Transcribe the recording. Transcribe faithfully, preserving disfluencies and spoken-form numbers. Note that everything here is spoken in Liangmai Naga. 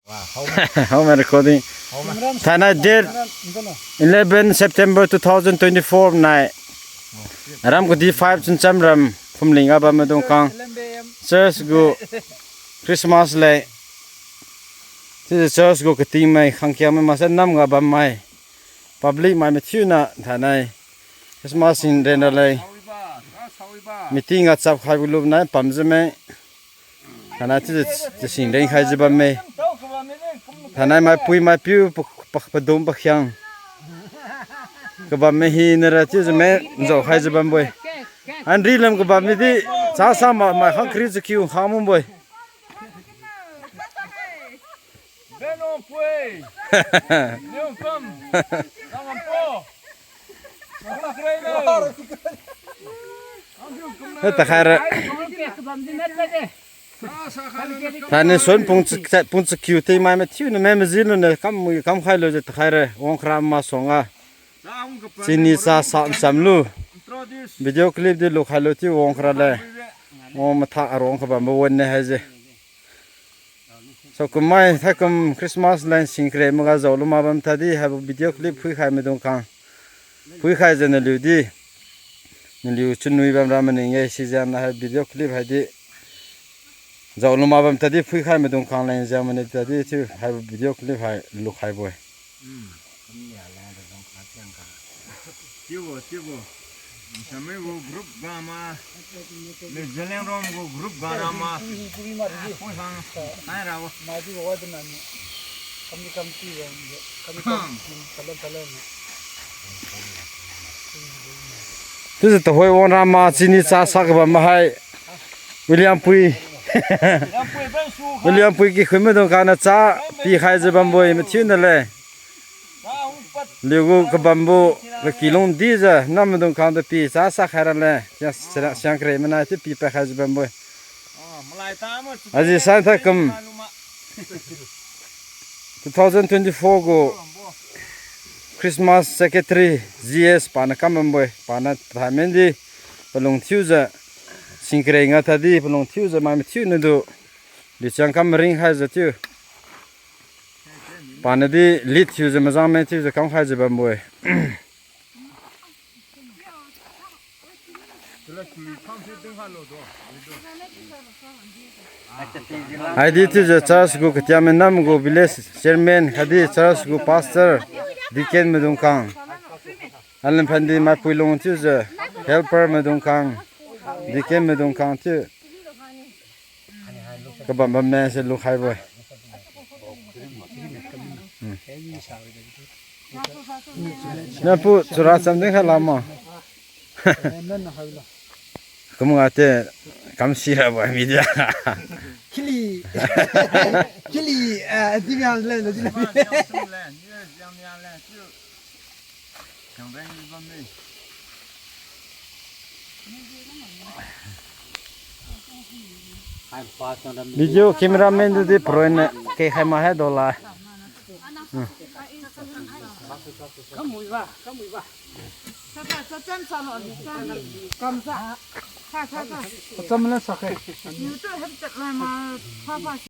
Home recording. Thainai date eleven September two thousand twenty-four nai. Aram kadi five Chunchamram Phumling ga bam maidung khang. Church gu Christmas leng. Chiujiu church gu kating mai khangkiang mai maksa nam ga bam mai. Public mai mathiuna thainai Christmas sing ren raleng. Meeting ga chap khaibo lunai pamjiu mai. Thainai chiujiu sing ren khaijiu bamme. Thainai maipui maipiu pa, pa, padum pakhiang. Kabam mai hinara chiujiu mai nzao khaijiu bambo-e. Anri lam kabam midi chasa ma, mai khang kri chakiu khang mumbo-e. He takhaira. Thainai suan pung cha, pung chakiu tingmai mathiuna mai majilune kam, kamkhai lujiu takhaira wangkhara masuangga. Chini cha sa chamlu. Video clip di lukhailu chiu wangkhara le. Wang matha aruang kabambo wan-e haise. Sakum mai thaikum Christmas leng singkre maga jaolu ma bam tadi haibo video clip phuikhai maidung khang. Phuikhaijiu naliu di. Naliu chunwi bamra maning-e sijiu hai video clip haidi. Jaolu ma bam tadi phuikhai maidung khang leng jiu mani tadi chiu haibo video clip hai lukhaibo-e. Chiubo, chiubo. Samai gu group ga ma. Le Zeliangrong gu group ga ra ma. Pui sang. Nai ra bo. Chiujiu tuhoi wangra ma chini cha sa kabam hai. William pui. William pui kikhun maidung khang na cha pikhaijiu bambo-e mathiuna le. Liugu kabambo kakilung dijiu nam maidung khang tu pi cha sa khaira le. Siang, siang, siang kre manai chiu pi pakhaijiu bambo-e. Aji sai thaikum two thousand twenty-four gu Christmas Secretary G S paniu kam bambo-e, paniu thaimendi palung thiujiu, singkre nga tadi palung thiujiu mai mathiuna du, liuchang kam ringkhaijiu chiu. Paniu di lead thiujiu majang me thiujiu kamkhaijiu bambo-e. Haidi chiujiu church gu katiame nam gu village chairman khatdi church gu pastor, deacon maidung khang. Alam phan di maipui lung chiujiu helper maidung khang, deacon maidung khang chiu. Kabam bamme se lukhaibo-e. Napu chura cham ding kha lama. Kumga te kamsi rabo media. Kili. Kili, ah, di miang le, di le. Video cameraman tu di proin ne, kei khai ma hai dola. Acham na sa khai.